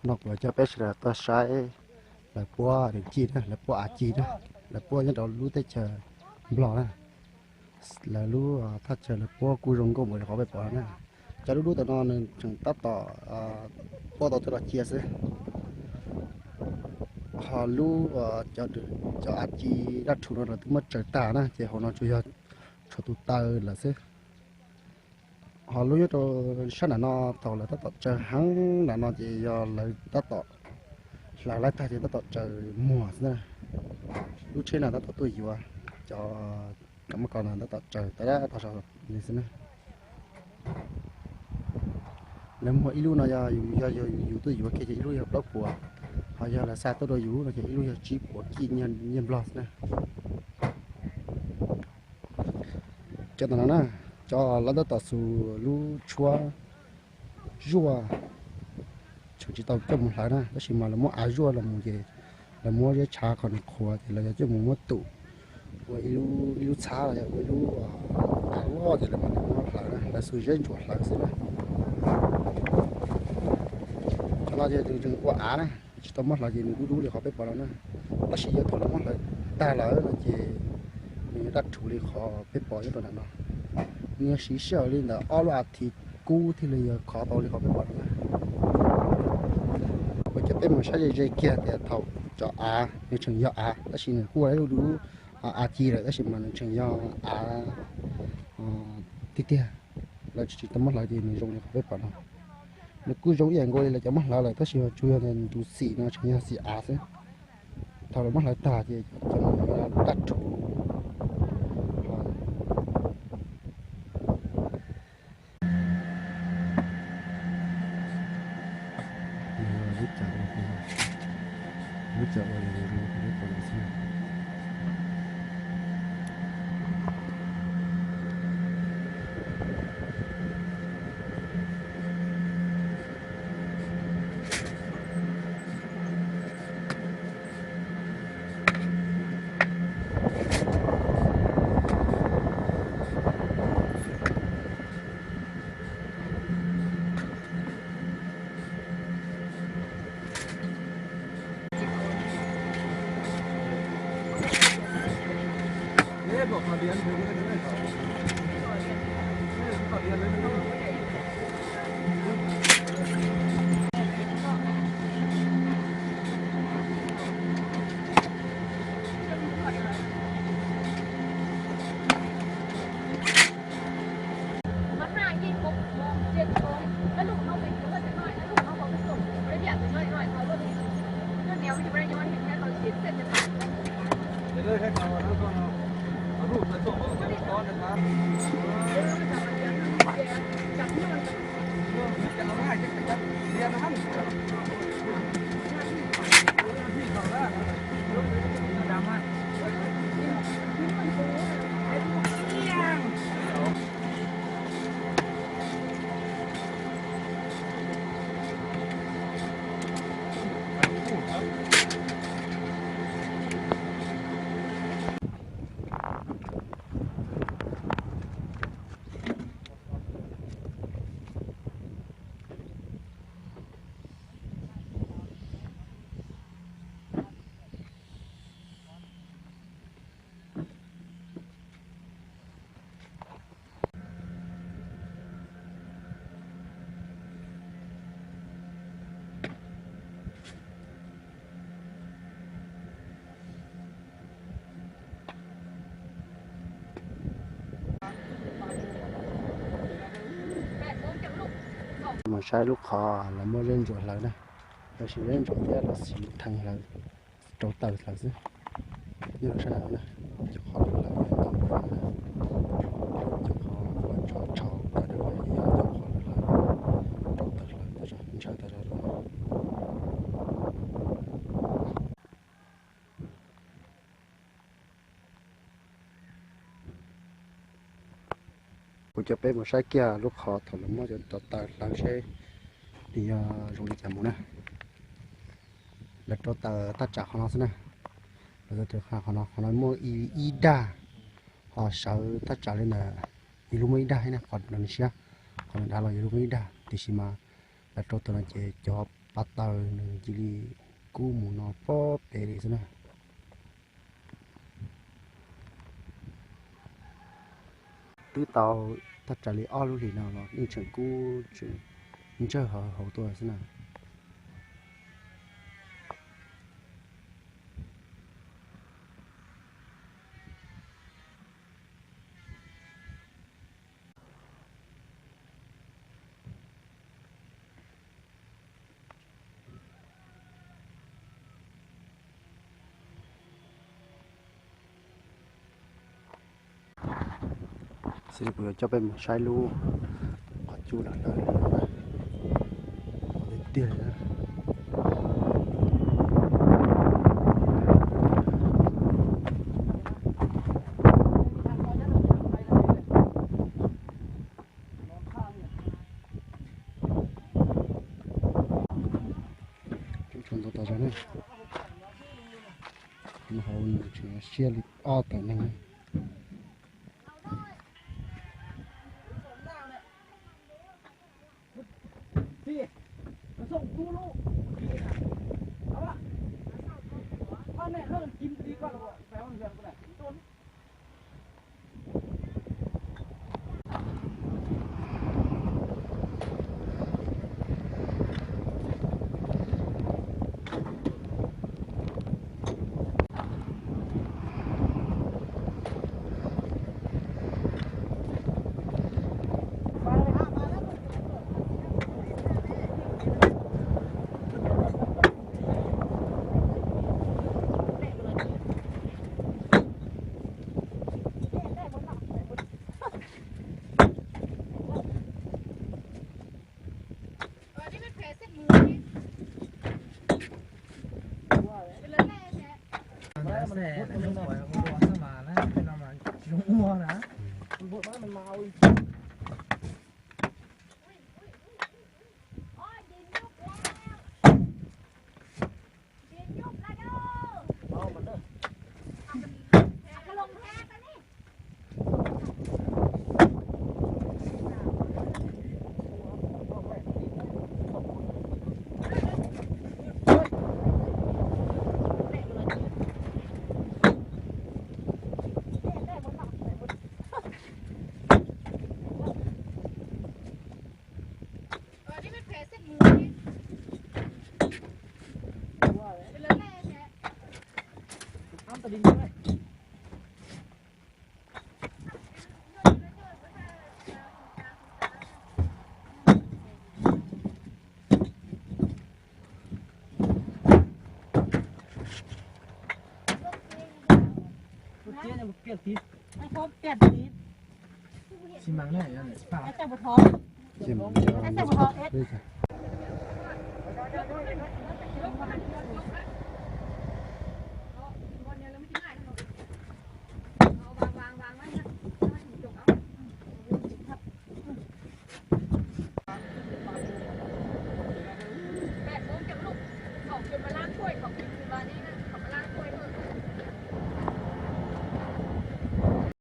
No kuv coj peb sawv daws tuaj saib lawv puab dej ci na, lawv puab av ci na, lawv puab nyob rau lub teb chaws Nplog na. Lawv lub thaj chaw lawv puab kuj zoo nkauj npaum li qhov peb pom no na. Cov dub dub tam no nws tseem tab tom puab tau coj los cia xwb. Ho lub cov av ci dab rhuv no lawv twb muab tsaws tag na, ces hauv no tsuas yog tshuav tus taw lawm xwb. Ho lub nyob rau sab nram no thaum lawv tab tom tsaws heev nram no ces yog lawv tab tom hlaws laib tag ces tab tom tsaws muag xwb na. Lub tsheb no tab tom tuaj yuav cov, cov mab ko no tab tom tsaws tab tag zog li xwb na. Lawv muag ib lub no yog yus, yog yus tuaj yuav kiag ces ib lub yog plaub puas, ho yog lawv xa tuaj rau yus no ces ib lub yog tsib puas kij nyiaj Nplog xwb na. Cov tom no na, cov lawv tab tom xus lub tshuab zuaj, tseem tsis tau coj mus hlawv na, tab sis mas lawv muab av zuaj los mus ces lawv muab zeb tshav qhov nws qhuav ces lawv yog coj mus muab tum ua ib lub txhab los yog ua ib lub av loj ces lawv mam li muab hlawv na, lawv xus zeb ntsuas hlawv xwb na. Cov no ces nws tseem ua av na, tsis tau muab hlawv ces nws dub dub li qhov peb pom no na. Tab sis yog thaum lawv muab hlawv tag lawm no ces nws yuav dab rhuv li qhov peb pom nyob rau nram no. Nws yog siv sij hawm li ntawm ob lub as thiv kub thiaj li yuav khov tau li qhov peb pom no na. Kuv coj peb mus saib ze ze kiag tias thaum cov av nws tseem yog av tab sis nws kuj ua ib lub av ci lawm tab sis mas nws tseem yog av tiag tiag. Lawv tsis tau muab hlawv ces nws zoo li qhov peb pom no. Nws kuj zoo ib yam nkaus li lawv cov muab hlawv lawm tab sis tsuas yog tus xim no tseem yog xim av xwb. Thaum lawv muab hlawv tag ces cov no dab rhuv. Mus saib lub qhov lawv muab zeb ntsuas hlawv na, lawv siv zeb ntsuas thiab lawv siv theej hlawv rau taws hlawv xwb. Nyob rau sab hauv na, cov qhov hlawv, cov qhov ua tshauv kawg, cov qhov hlawv rau taws hlawv, ntshaw tas zog rau. Kuv coj peb mus saib kiag lub qhov thaum lawv muab cov rau taws hlawv seb nws yog zoo li cas mus na. Lawv rau taws thaj tsam qhov no xwb na. Lawv rau taws qhov no, qhov no muaj ib dag, ho sawv thaj tsam li ntawd, yus lub muaj ib dag thiab na, qhov no nws siab, qhov no dav los yus lub muaj ib dag, tiam sis mas lawv rau taws no ces cov Pab taws nws cia li kub mus no pob pem li xwb na. Twb tau thaj tsam li ob lub hlis no los yeej tseem kub tseem ntsawg hauv hauv tuaj xwb na. Xws li kuv yuav coj peb mus saib lub qhov cub lawm lawm tiag tiag li na. Tsuas ntau tas zog ne, hauv nws tseem siab li ob tawm neeg. Xi măng ne, ib pab.